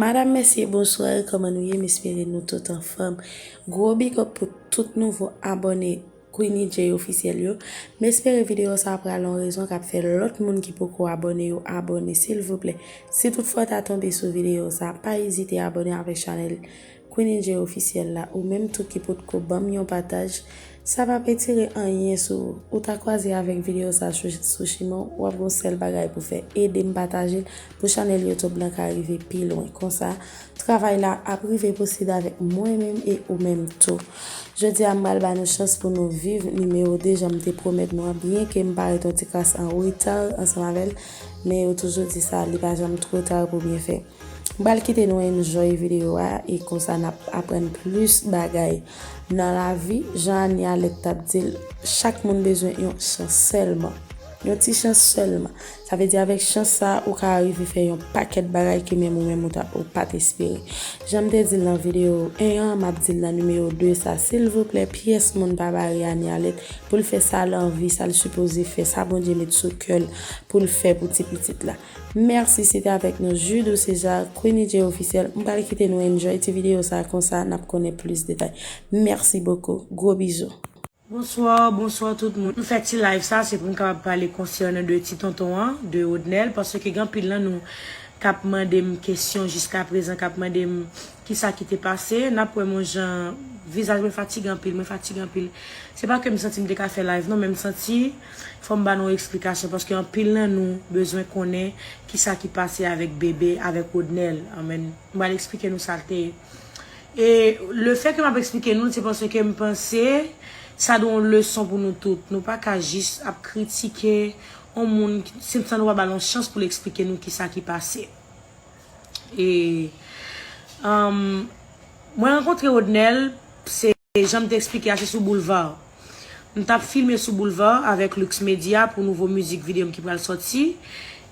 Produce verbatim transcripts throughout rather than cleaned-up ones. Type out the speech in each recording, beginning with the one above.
Madam, mesye, bonswa, kòman nou ye? M espere nou tout anfòm. Gwo big up pou tout nouvo abòne Queenie J Officiel yo. M espere videyo sa a pral yon rezon k ap fè lòt moun ki poko abòne yo abòne, silvouplè. Si toutfwa w ta tonbe sou videyo sa a, pa ezite abòne avèk chanèl Queenie J Officiel la, ou menm tou ki potko ban m yon pataj, sa p ap retire anyen sou ou. Ou ta kwaze avèk videyo sa a sou, sou chimen w, w ap gen yon sèl bagay pou fè, ede m pataje l pou chanèl YouTube lan ka rive pi lwen. Konsa, travay la ap rive posib avèk mwen menm e ou menm tou. Jodi a, m pral ba nou chans pou nou viv nimewo de, jan m te pwomèt nou an, byenke m parèt yon ti kras an reta ansanm avè l, men yo toujou di sa, li pa janm twò ta pou byen fè. M pral kite nou enjoy videyo a e konsa n ap aprann plis bagay nan lavi. Jan Annie Alette t ap di l, chak moun bezwen yon chans sèlman. Yon ti chans sèlman. Sa vle di avèk chans sa, ou ka rive fè yon pakèt bagay ke menm ou menm ou ta, ou pa t espere. Jan m te di l nan videyo en an, m ap di l nan nimewo de sa, silvouplè, pyès moun pa bare Annie Alette pou l fè sa l anvi, sa l sipoze fè, sa Bondye met sou kè l pou l fè pou ti pitit la. Mèsi, se te avèk nou Judou César, Queenie J Officiel. M pral kite nou enjoy ti videyo sa konsa, n ap konnen plis detay. Mèsi bokou. Gwo bizou. Bonswa, bonswa tout moun. M fè ti live sa, se pou m kapab pale konsènan de ti tonton an, de Rodnel, paske gen anpil nan nou k ap mande m kesyon jiskaprezan, k ap mande m kisa ki te pase. N ap wè m yon jan, vizaj mwen fatige anpil, mwen fatige anpil. Se pa ke m santi m te ka fè live non, men m santi fò m ba nou eksplikasyon, paske anpil nan nou bezwen konnen kisa ki pase avèk bebe, avèk Rodnel. Amèn. M pral eksplike nou sa l te ye. E le fè ke m ap eksplike nou, se paske m panse sa dwe yon leson pou nou tout. Nou pa ka jis ap kritike yon moun ki- si- san nou pa ba l yon chans pou l eksplike nou kisa ki pase. E um, mwen rankontre Rodnel, se jan m te eksplike a, se sou boulva. M t ap filme sou boulva avèk Lux Media pou nouvo mizik videyo m ki pral sòti.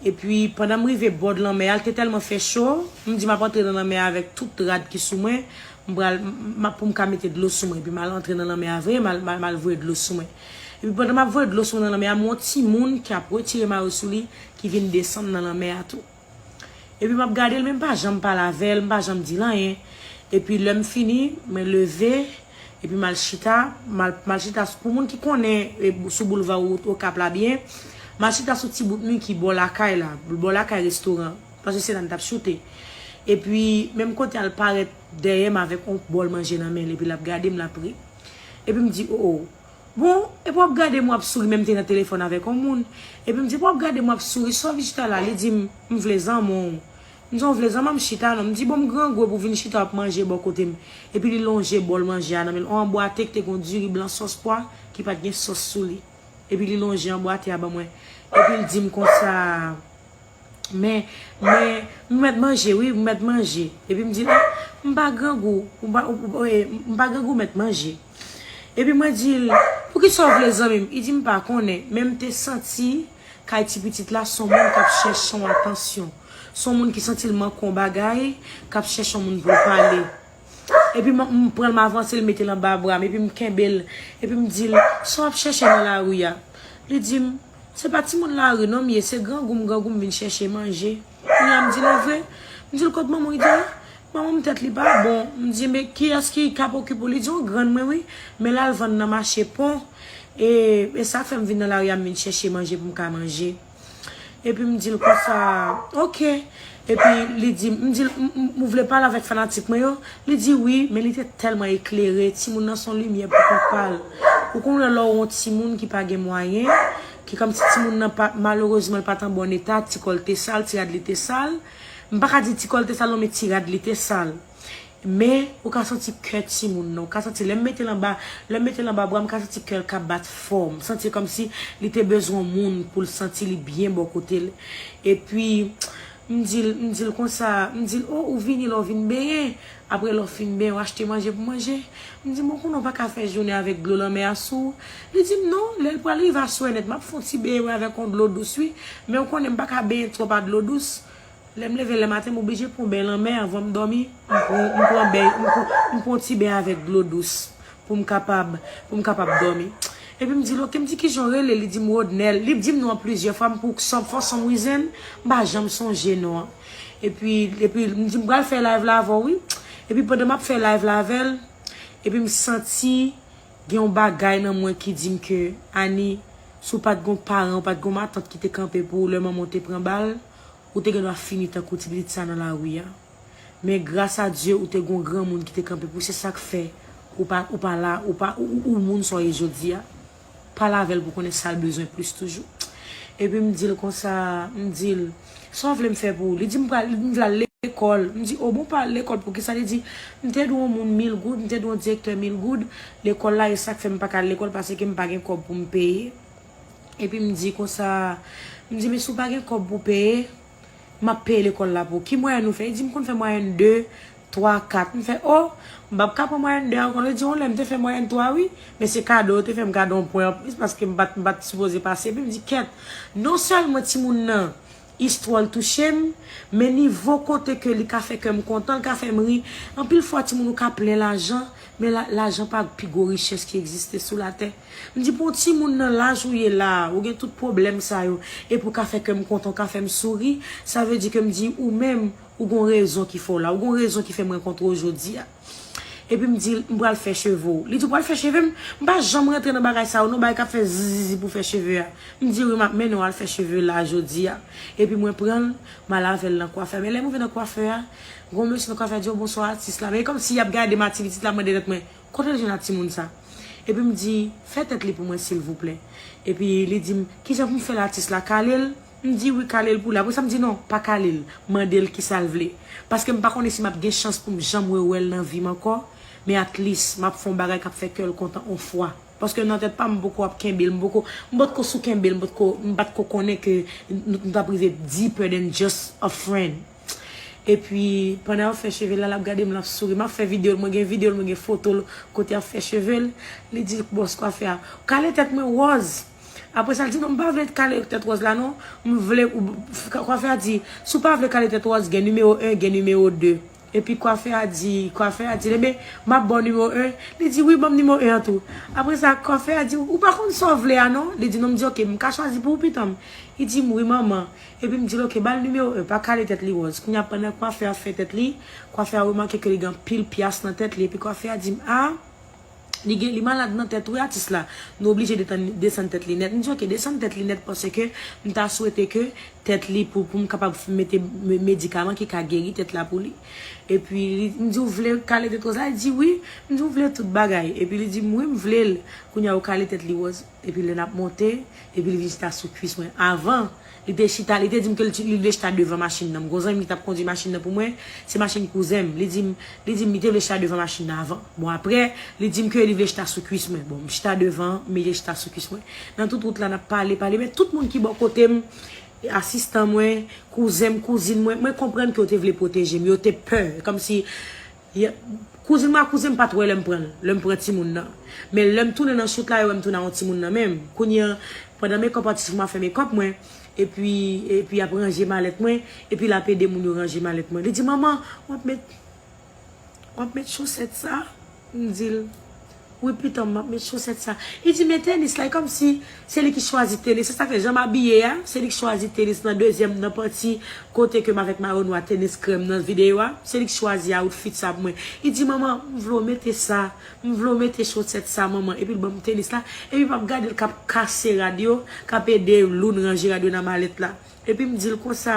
Epi pandan m rive bòd lanmè a, l te tèlman fè cho, m di m ap antre nan lanmè a avèk tout rad ki sou mwen, m pral m- m- pou m ka mete dlo sou mwen, epi m al antre nan lanmè a vre, m al, m al, m al voye dlo sou mwen. Epi pandan m ap voye dlo sou mwen nan lanmè a, m wè yon timoun ki ap retire mayo sou li, ki vin desann nan lanmè a tou. Epi m ap gade l, men m pa janm pale avè l, m pa janm di l anyen. Epi lè m fini, mwen leve, epi m al chita, m al, m al chita, pou moun ki konnen e, sou boulva Okap la byen, m al chita sou ti bout mi ki bò lakay la, bò lakay restoran, paske se la n t ap choute. Epi menm kote a l parèt dèyè m avèk yon bòl manje nan men l, epi l ap gade m, l ap ri. Epi m di, o, o, bon, epi w ap gade m, w ap souri, men m te nan telefòn avèk yon moun. Epi m di, epi w ap gade m, w ap souri, sa w vin chita la? Li di m, m vle zanmi w. M di, w vle zanmi m, chita non. M di, bon, m grangou epi w vin chita, w ap manje bò kote m. Epi li lonje bòl manje a nan men l, yon anbwate ki te gen yon diri blan sòs pwa ki pa t gen sòs sou li. Epi li lonje anbwate a ban mwen. Epi l di m konsa, men, men, m mèt manje, wi, m mèt manje. Epi m di l, m pa grangou, m pa, m pa grangou, m mèt manje. Epi mwen di l, poukisa w vle zanmi m? Li di m pa konnen, men m te santi kay ti pitit la, se yon moun k ap chèche yon atansyon. Se yon moun ki santi l manke yon bagay, k ap chèche yon moun pou l pale. Epi m, m pran l, m avanse l, mete l anba bra m, epi m kenbe l, epi m di l, sa w ap chèche nan lari a? Li di m, se pa timoun lari non m ye, se grangou m, grangou m vin chèche manje. Kounye a m di l, an vre? M di l, kot manman w? Li di, manman m tèt li pa bon. M di, men kiyès ki k ap okipe w? Li di, yon grann mwen wi, men l al vann nan mache pon. E, e sa fè m vin nan lari a, m vin chèche manje pou m ka manje. Epi m di l konsa, oke. Epi li di m, m di l, m, m, ou vle pale avèk fanatik mwen yo? Li di wi, men li te tèlman eklere, timoun nan se yon limyè pou kont pa l. Ou konn wè lè w yon timoun ki pa gen mwayen, ki kòmsi timoun nan pa, malerezman, li pa t an bon eta, ti kò l te sal, ti rad li te sal. M pa ka di ti kò l te sal non, men ti rad li te sal. Men, ou ka santi kè timoun nan, ou ka santi lè m mete l anba, lè m mete l anba bra m, m ka santi kè l ka bat fò. M santi kòmsi li te bezwen yon moun pou l santi li byen bò kote l. Epi, m di l, m di l konsa, m di l, o, ou vini lè w vin benyen. Apre lè w fin benyen, w achte manje pou manje. M di, bon, konnen w pa ka fè jounen avèk dlo lanmè a sou ou. Li di m, non, lè l pral rive aswè nèt, m ap fè yon ti benyen wi avèk yon dlo dous wi. Men w konnen m pa ka benyen twòp a dlo dous. Lè m leve lè maten, m oblije pran beny lanmè anvan m dòmi. M pran, m pran beny, m pran, m pran ti beny avèk dlo dous pou m kapab, pou m kapab dòmi. Epi m di l, oke, m di, kijan w rele? Li di m, Rodnel. Li di m non an plizyè fwa, m pou, for some reason, m pa janm sonje non an. Epi, epi m di m pral fè live la avè w, wi. Epi pandan m ap fè live la avè l, epi m santi gen yon bagay nan mwen ki di m ke, Ani, si w pa t gen yon paran, w pa t gen yon matant ki te kanpe pou ou lè manman w te pran bal, ou te gen dwa fini tankou ti pitit sa nan lari a. Men gras a Dye, ou te gen yon granmoun ki te kanpe pou ou, se sa k fè ou pa, ou pa la, ou pa, ou, ou, ou moun sa w ye jodi a. Pale avè l pou konnen sa l bezwen plis toujou. Epi m di l konsa, m di l, sa w vle m fè pou ou? Li di m pral, m vle al lekòl. M di, o bon, pa al lekòl poukisa? Li di, m te dwe yon moun mil goud, m te dwe yon direktè mil goud lekòl la, e sa k fè m pa ka al lekòl, paske m pa gen kòb pou m peye. Epi m di konsa, m di, men si w pa gen kòb pou w peye, m ap peye lekòl la pou ou. Ki mwayèn ou fè? Li di m konn fè mwayèn de, twa, kat. M fè, o, m p ap ka pran mwayèn de ankò. Li di, yon lè m te fè mwayèn twa, wi. Men se kado, yo te fè m kado yon pwen anplis paske m pa t, m pa t sipoze pase. Epi m di, kèt, non sèlman timoun nan, istwa l touche m, men nivo kote ke li ka fè kè m kontan, l ka fè m ri. Anpil fwa, timoun ou ka plen lajan, men la, lajan pa pi gwo richès ki egziste sou latè. M di, pou yon timoun nan laj ou ye la, ou gen tout pwoblèm sa yo, epi w ka fè kè m kontan, w ka fè m souri, sa vle di ke m di, ou menm, ou gon rezon ki fè w la, ou gon rezon ki fè m rankontre w jodi a. Epi m di l, m pral fè cheve w. Li di, w pral fè cheve m? M pa janm rantre nan bagay sa yo, non, bagay k ap fè zizizi pou fè cheve a. M di, wi, m ap mennen w al fè cheve la jodi a. Epi mwen pran l, m al avè l nan kwafè. Men lè m rive nan kwafè a, gon mesye nan kwafè a di, o, bonswa, atis la. Men e kòmsi y ap gade m, atis la, mande tèt mwen, kote l jwenn ak timoun sa? Epi m di, fè tèt li pou mwen, silvouplè. Epi li di m, kijan pou m fè l, atis la? Kale l? M di, wi, kale l pou li. Apre sa, m di, non, pa kale l. Mande l kisa l vle. Paske m pa konnen si m ap gen chans pou m janm rewè l nan vi m ankò. Men at least, m ap fè yon bagay k ap fè kè l kontan yon fwa. Paske nan tèt pa m, m poko ap kenbe l, m poko, m potko sou kenbe l, m potko, m pa t ko konnen ke nou, nou t ap rive deeper than just a friend. Epi, pandan y ap fè cheve l la, l ap gade m, l ap souri. M ap fè videyo l, mwen gen videyo l, mwen gen foto l, kote y ap fè cheve l. Li di bòs kwafè a, kale tèt mwen wòz. Apre sa, l di, non, m pa vle kale tèt wòz la, non. M vle, ou, kwafè a di, si w pa vle kale tèt wòz, gen nimewo en, gen nimewo de. Epi kwafè a di, kwafè a di, ebyen, m ap ba w nimewo en. Li di, wi, ban m nimewo en an tou. Apre sa, kwafè a di, ou pa konn sa w vle a, non? Li di, non, m di, oke, m ka chwazi pou ou, pitit mwen? Li di m, wi, manman. Epi m di l, oke, ba l nimewo en, pa kale tèt li wòz. Kounye a, pandan kwafè a fè tèt li, kwafè a remake ke li gen anpil pyas nan tèt li. Epi kwafè a di m, a, li gen, li malad nan tèt, wi, atis la. Nou oblije detann, desann tèt li nèt. M di, oke, desann tèt li nèt, paske m ta swete ke tèt li pou, pou m kapab mete me-, medikaman ki ka geri tèt la pou li. Epi, li, m di, ou vle kale tèt wòz la? Li di, wi. M di, ou vle tout bagay. Epi, li di m, wi, m vle l. Kounye a, ou kale tèt li wòz. Epi lè n ap monte, epi li vin chita sou kwis mwen. Avan, li te chita, li te di m ke li, li vle chita devan machin nan. M gon zanmi m ki t ap kondui machin nan pou mwen, se machin kouzen m. Li di m, li di m li te vle chita devan machin nan avan. Bon, apre, li di m ke li vle chita sou kwis mwen. Bon, m chita devan, m te chita sou kwis mwen. Nan tout wout la, n ap pale, pale, men tout moun ki bò kote m, asistan mwen, kouzen m, kouzin mwen, mwen konprann ke yo te vle pwoteje m, yo te pè, kòmsi, kouzin mwen ak kouzen m pa t wè lè m pran, lè m pran timoun nan. Men lè m tounen nan chout la, yo wè m tounen ak yon timoun nan men m. Kounye a, pandan mekòp atis mwen ap fè mekòp mwen, epi, epi y ap ranje malèt mwen, epi l ap ede moun yo ranje malèt mwen. Li di, manman, w ap met, w ap met chosèt sa? M di l, wi, pitit mwen, m ap met chosèt sa. Li di, men tenis la, e kòmsi se li ki chwazi tenis. Se sa k fè jan m abiye a, se li ki chwazi tenis nan dezyèm, nan pati kote ke m avèk mayo nwa, tenis krèm nan videyo a. Se li ki chwazi outfit sa pou mwen. Li di, manman, m vle w mete sa, m vle w mete chosèt sa, manman. Epi l ban m tenis la. Epi m ap gade l k ap kase rad yo, k ap ede Lou ranje rad yo nan malèt la. Epi m di l konsa,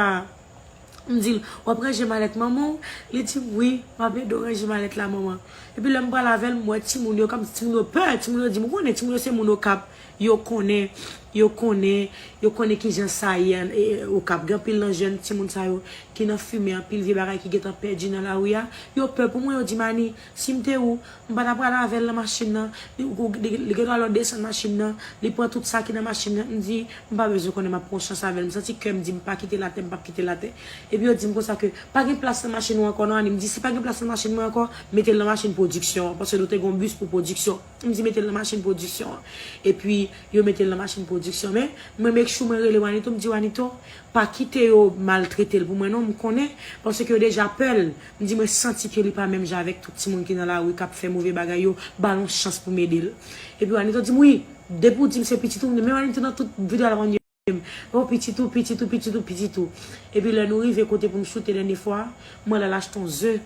m di l, w ap ranje malèt manman w? Li di m, wi, m ap ede w ranje malèt la, manman. Epi lè m pral avè l, m wè timoun yo, kòm timoun yo pè, timoun yo di m, ou konnen timoun yo se moun Okap, yo konnen, yo konnen, yo konnen kijan sa ye, e, Okap. Gen anpil nan jèn timoun sa yo ki nan fimen, anpil vye bagay ki gentan pèdi nan lari a. Yo pè pou mwen, yo di m, Ani, si m te ou, m pa t ap pral avè l nan machin nan. Li, li, li gen dwa lè w desann machin nan, li pran tout sa ki nan machin nan. M di, m pa bezwen konnen, m ap pran chans avè l. M santi kè m di m pa kite l atè, m p ap kite l atè. Epi yo di m konsa ke, pa gen plas nan machin ou ankò non, Ani. M di, si pa gen plas nan machin mwen ankò, mete l nan machin pwodiksyon an, paske nou te gen yon bis pou pwodiksyon. M di, mete l nan machin pwodiksyon an. Epi yo mete l nan machin pwodiksyon. Men mwen make sure mwen rele Wanito, m di, Wanito, pa kite yo maltrete l pou mwen non, m konnen, paske yo deja pè l. M di, mwen santi ke li pa menm jan avèk tout timoun ki nan lari k ap fè move bagay yo, ba l yon chans pou m ede l. Epi Wanito di m, wi, depi w di m se pitit ou, men Wanito nan tout videyo a l ap m. Oh, pitit ou, pitit ou, pitit ou, pitit ou. Epi lè nou rive kote pou m choute dènye fwa, m wè l al achte yon ze.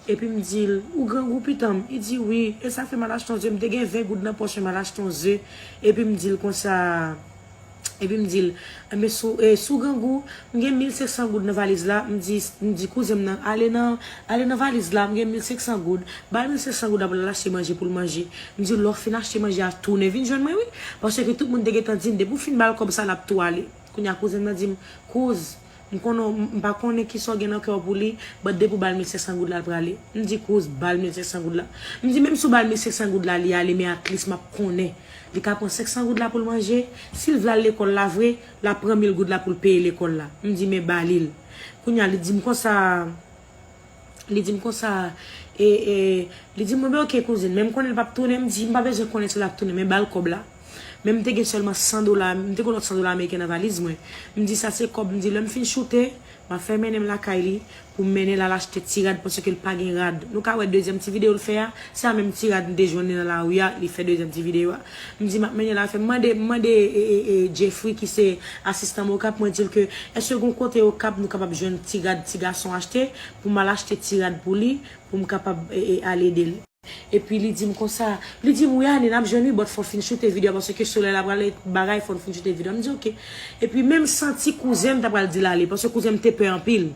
Epi m di l, ou grangou pitan m? Li di wi. E sa fè m al achte yon ze. M te gen ven goud nan pòch mwen, m al achte yon ze. Epi m di l konsa, epi m di l, enben, si w, e, si w grangou, m gen mil senk san goud nan valiz la. M di, m di kouzen m nan, ale nan, ale nan valiz la, m gen mil senk san goud. Ba l mil senk san goud la pou l al achte manje pou l manje. M di l, lè w fin achte manje a, tounen vin jwenn mwen, wi. Paske tout moun te gentan di m, depi w fin ba l kòb sa, l ap tou ale. Kounye a, kouzen m nan di m, kouz, m konnen w, m pa konnen kisa w gen nan kè w pou li, but depi w ba l mil senk san goud la, l prale. M di, kouz, ba l mil senk san goud la. M di, menm si w ba l mil senk san goud la, li ale, men at least m ap konnen. Li ka pran senk san goud la pou l manje. Si l vle al lekòl la vre, l ap pran mil goud la pou l peye lekòl la. M di, men ba li l. Kounye a, li di m konsa, li di m konsa, e, e, li di m, mwen, ben, oke, kouzin, men m konnen l p ap tounen. M di, m pa bezwen konnen si l ap tounen, men ba l kòb la. Men m te gen sèlman san dola, m te gen lòt san dola ameriken nan valiz mwen. M di, sa se kòb, m di, lè m fin choute, m ap fè mennen m lakay li, pou m mennen l al achte ti rad, paske l pa gen rad. Nou ka wè dezyèm ti videyo l fè a, se a menm ti rad m te jwenn li nan lari a, li fè dezyèm ti videyo a. M di, m ap mennen l al fè, m mande, m mande, e, e, e, Jeffrey, ki se asistan m Okap, mwen di l ke, èske gon kote Okap nou kapab jwenn ti rad ti gason achte, pou m al achte ti rad pou li, pou m kapab, e, e, al ede l. Epi li di m konsa, li di m, wi, Annie, n ap jwenn wi, but fò w fin choute videyo a, paske solèy la prale bagay, fò n fin choute videyo a. M di, oke. Epi menm santi kouzen m ta pral di l ale, paske kouzen m te pè anpil.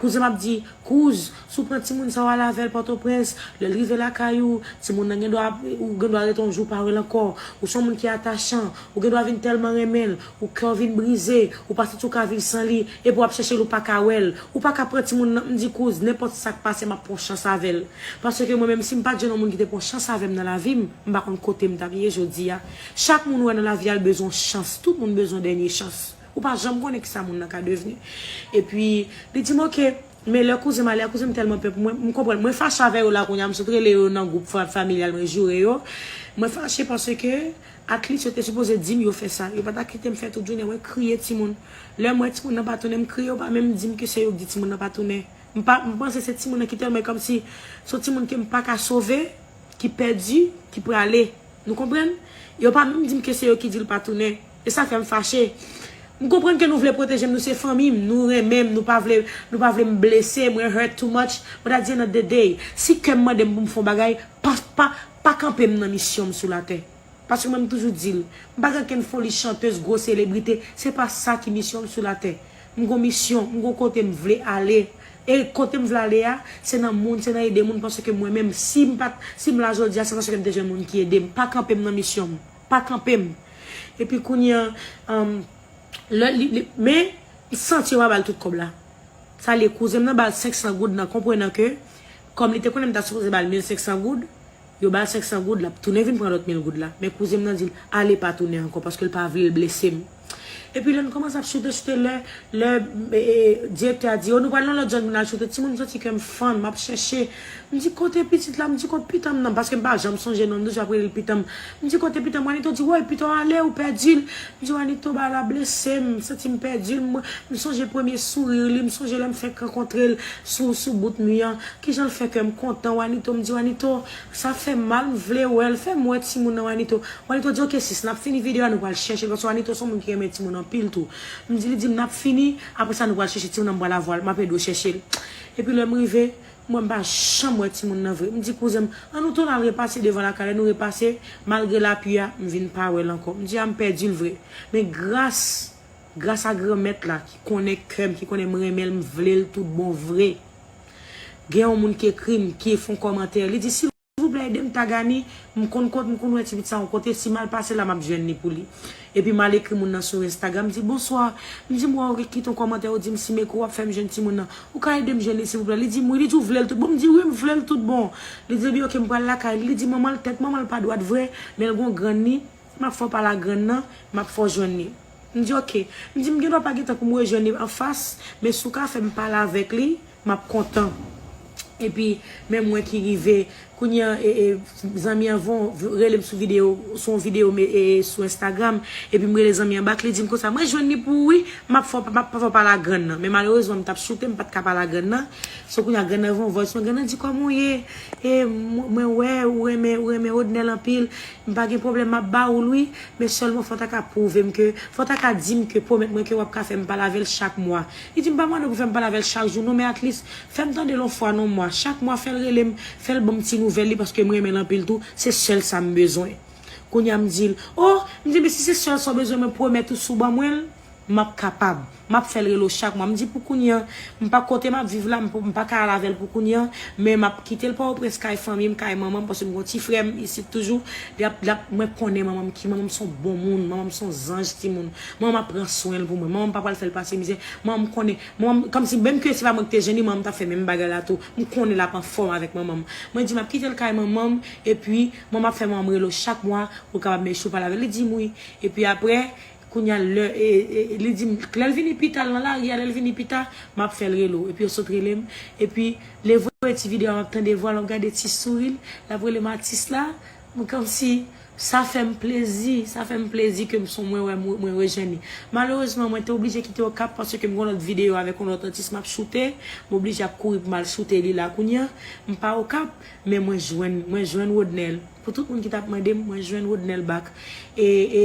Kouzen m ap di, kouz, si w pran timoun sa w ale avè l Pòtoprens, lè l rive lakay ou, timoun nan gen dwa, ou gen dwa rete yon jou pa wè l ankò, ou se yon moun ki atachan, ou gen dwa vin tèlman renmen l, ou kè w vin brize, ou pa santi w ka viv san li, epi w ap chèche l, ou pa ka wè l, ou pa ka pran timoun nan. M di, kouz, nenpòt sa k pase, m ap pran chans avè l. Paske mwen menm, si m pa t jwenn yon moun ki te pran chans avè m nan lavi m, m pa konn kote m t ap ye jodi a. Chak moun ou wè nan lavi a, l bezwen chans. Tout moun bezwen dènye chans. Ou pa janm konnen kisa moun nan ka devni. Epi, li di m, oke, men lè kouzen m ale a, kouzen m tèlman pè pou mwen, m konprann. Mwen fache avè yo la kounye a, m sot rele yo nan gwoup fa-, familyal, mwen joure yo. Mwen fache paske, at least, yo te sipoze di m yo fè sa. Yo pa ta kite m fè tout jounen, mwen kriye timoun. Lè m wè timoun nan pa tounen, m kriye, yo pa menm di m ke se yo k di timoun nan pa tounen. M pa, m panse se timoun nan ki tèlman kòmsi se yon timoun ke m pa ka sove, ki pèdi, ki prale. Nou konprann? Yo pa menm di m ke se yo ki di l pa tounen. E sa fè m fache. M konprann ke nou vle pwoteje m, nou se fanmi m, nou renmen m, nou pa vle, nou pa vle m blese, mwen hurt too much. But at the end of the day, si kè m mande m pou m fè yon bagay, pa, pa, pa kanpe m nan misyon m sou latè. Paske mwen, m toujou di l, m pa gen okenn foli chantèz, gwo selebrite, se pa sa ki misyon m sou latè. M gon misyon, m gon kote m vle ale. E kote m vle ale a, se nan moun, se nan ede moun, paske mwen menm, si m pa t, si m la jodi a, se paske m te jwenn moun ki ede m. Pa kanpe m nan misyon m. Pa kanpe m. Epi kounye a, um, lè li, li, men, m santi yo pa ba l tout kòb la. Sa li, kouzen m nan ba l senk san goud nan, konprenan ke, kòm li te konnen m ta sipoze ba l mil senk san goud, yo ba l senk san goud, l ap tounen vin pran lòt mil goud la. Men kouzen m nan di l, ale pa tounen ankò, paske l pa vle l blese m. Epi lè n kòmanse ap choute, choute, lè, lè, e, e, direktè a di, o, nou pral nan lòt zòn, nou al choute, timoun, m santi ke m fann, m ap chèche. M di, kote pitit la? M di, kot pitan m nan? Paske m pa janm sonje non l, m toujou ap rele l pitan m. M di, kote pitan m? Wanito di, woy, pitan w ale, ou pèdi l. M di, Wanito, bagay la blese m, m santi m pèdi l. M, m sonje premye souri li, m sonje lè m fenk rankontre l sou, sou bout mi an. Kijan l fè kè m kontan, Wanito? M di, Wanito, sa fè m mal, m vle wè l, fè m wè timoun nan, Wanito. Wanito di, oke sis, n ap fini videyo a, nou pral chèche l, paske Wanito se yon moun ki renmen timoun anpil tou. M di, li di m n ap fini, apre sa nou pral chèche timoun nan, m pral avwa l, m ap ede w chèche l. Epi lè m rive, mwen m pa janm wè timoun nan vre. M di kouzen m, ann nou tounen al repase devan lakay la, nou repase, malgre lapli a, m vin pa wè l ankò. M di a m pèdi l vre. Men gras, gras a Granmèt la ki konnen kè m, ki konnen m renmen l, m vle l tout bon vre. Gen yon moun ki ekri m, ki fè yon kòmantè, li di, silvouplè, ede m tag Annie, m konn kot, m konn wè ti pitit sa yon kote, si m al pase la, m ap jwenn li pou li. Epi m al ekri moun nan sou Instagram, m di, bonswa. M di, m wè w kite yon kòmantè, ou di m si mekri w ap fè m jwenn timoun nan. Ou ka ede m jwenn li, silvouplè? Li di m wi, li di ou vle l tout bon. M di wi, m vle l tout bon. Li di, ebyen, oke, m pral lakay li. Li di, manman l, tèt manman l pa dwat vre, men l gon grann li. M ap fè w pale a grann nan, m ap fè w jwenn li. M di, oke. M di, m gen dwa pa gen tan pou m rejwenn li anfas, men si w ka fè m pale avèk li, m ap kontan. Epi, men mwen ki rive, kounye a, e, e, zanmi an von, rele m sou videyo, sou yon videyo, e, e, sou Instagram, epi m rele zanmi an bak, li di m konsa, mwen jwenn li pou ou wi, m ap fè, m ap fè w pale a grann nan. Men malerezman, m t ap choute, m pa t ka pale a grann nan. So, kounye a, grann nan voye yon voice, grann nan di, kòman w ye? E, mwen, mwen wè, ou renmen, ou renmen Rodnel anpil. M pa gen pwoblèm, m ap ba ou l wi. Men sèlman, fò w ta ka pwouve m ke, fò w ta ka di m ke, pwomèt mwen ke w ap ka fè m pale avè l chak mwa. Li di, m pa mande w pou fè m pale avè l chak jou, non, men at least, fè m tande l yon fwa nan mwa. Chak mwa, fè l rele m, fè l ban m ti nouvèl li, paske m renmen l anpil tou. Se sèl sa m bezwen. Kounye a, m di l, o, m di, men si se sèl sa w bezwen, mwen pwomèt ou, si w ban mwen l, m ap kapab. M ap fè l rele w chak mwa. M di pou kounye a, m pa kote m ap viv la, m, m pa ka al avè l pou kounye a, men m ap kite l Pòtoprens kay fanmi m, kay manman m, paske m gen yon ti frè m isit toujou. L ap, l ap, mwen konnen manman m ki, manman m se yon bon moun, manman m se yon zanj timoun. Manman m ap pran swen l pou mwen. Manman m pa pral fè l pase mizè. Manman m konnen, manman m, kòmsi menm ke se pa mwen ki te jwenn li, manman m t ap fè menm bagay la tou. M konnen l ap anfòm avèk manman m. Mwen di m ap kite l kay manman m, epi manman m ap fè manman m rele w chak mwa pou l kapab make sure pale avè l. Li di m wi. Epi apre, kounye a, lè, e, e, li di m, lè l vini pita, l nan lari a, lè l vini pita, m ap fè l rele w. Epi yo sot rele m. Epi, lè voye ti videyo a, m ap tande vwa l, m ap gade ti souri l, l ap rele m atis la. Mwen kòmsi, sa fè m plezi, sa fè m plezi ke m son mwen wè mwen, mwen rejwenn li. Malerezman, mwen te oblije kite Okap paske m gen yon lòt videyo avèk yon lòt atis m ap choute. M oblije ap kouri pou m al choute li la kounye a. M pa Okap, men mwen jwenn, mwen jwenn Rodnel. Pou tout moun ki t ap mande m, mwen jwenn Rodnel bak. E, e,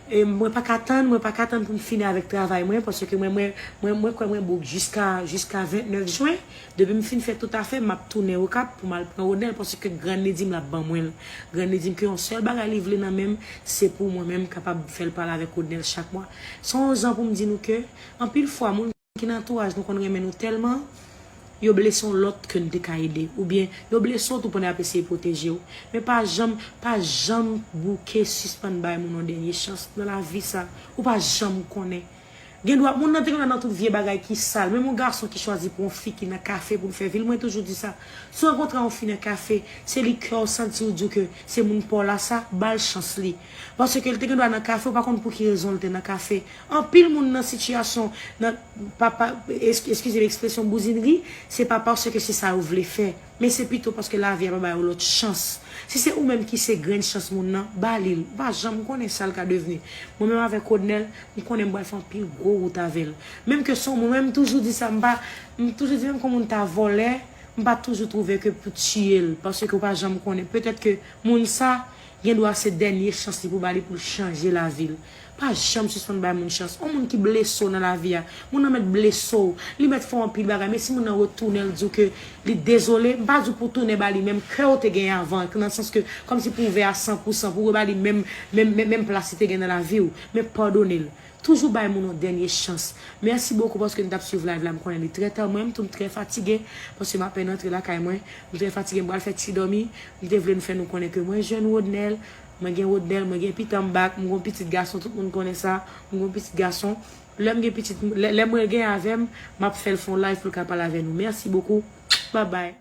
e mwen pa ka tann, mwen pa ka tann pou m fini avèk travay mwen, paske mwen, mwen, mwen, mwen kwè mwen bouk jiska, jiska vennèf jen. Depi m fin fè tout afè m, m ap tounen Okap pou m al pran Rodnel, paske grann li di m l ap ban mwen l. Grann li di m ke yon sèl bagay li vle nan men m, se pou mwen menm kapab fè l pale avèk Rodnel chak mwa. Se yon jan pou m di nou ke, anpil fwa, moun ki nan antouraj nou konn renmen nou tèlman, yo blese yon lòt ke n te ka ede. Oubyen, yo blese w tou pandan y ap eseye pwoteje w. Men pa janm, pa janm bouke sispann bay moun yon dènye chans nan lavi sa. Ou pa janm konnen. Gen dwa, moun nan te gen dwa nan tout vye bagay ki sal. Menm yon gason ki chwazi pou yon fi ki nan kafe pou l fè vi l, mwen toujou di sa. Si w rankontre yon fi nan kafe, se li kè w santi w di w ke se moun pa w la sa, ba l chans li. Paske l te gen dwa nan kafe, ou pa konn pou ki rezon l te nan kafe. Anpil moun nan sitiyasyon, nan, pa, pa, es-, eskize m ekspresyon bouzinri, se pa paske se sa yo vle fè, men se pito paske lavi a pa ba yo lòt chans. Si se ou menm ki se grenn chans moun nan, ba li l. Ou pa janm konnen sa l ka devni. Mwen menm avèk Rodnel, m konnen m pral fè anpil gwo wout avè l. Menm ke se yon moun, mwen m toujou di sa, m pa, m toujou di menm ke yon moun ta vòlè, m pa toujou twouve ke pou tiye l, paske ou pa janm konnen. Petèt ke moun sa, gen dwa se dènye chans li pou ba li pou l chanje lavi l. Pa janm sispann bay moun chans. Yon moun ki blese w nan lavi a, moun nan mèt blese w, li mèt fè w anpil bagay, men si moun nan retounen l di w ke li dezole, m pa di w pou w tounen ba li menm kè w te genyen avan, nan sans ke kòmsi pou w ouvè a san pou san, pou w reba li menm, menm, menm, menm plas li te gen nan lavi w, men padone l. Toujou bay moun yon dènye chans. Mèsi bokou paske nou t ap swiv live la. M konnen li trè ta. Mwen menm tou, m trè fatige paske m apèn antre lakay mwen. M trè fatige, m pral fè ti dòmi. M te vle nou fè nou konnen ke mwen jwenn Rodnel. Mwen gen Rodnel, mwen gen pitan m bak. M gen yon pitit gason, tout moun konnen sa. M gen yon pitit gason. Lè m gen pitit, lè, lè mwen gen avè m, m ap fè l fè yon live pou l ka pale avè nou. Mèsi bokou. Babay.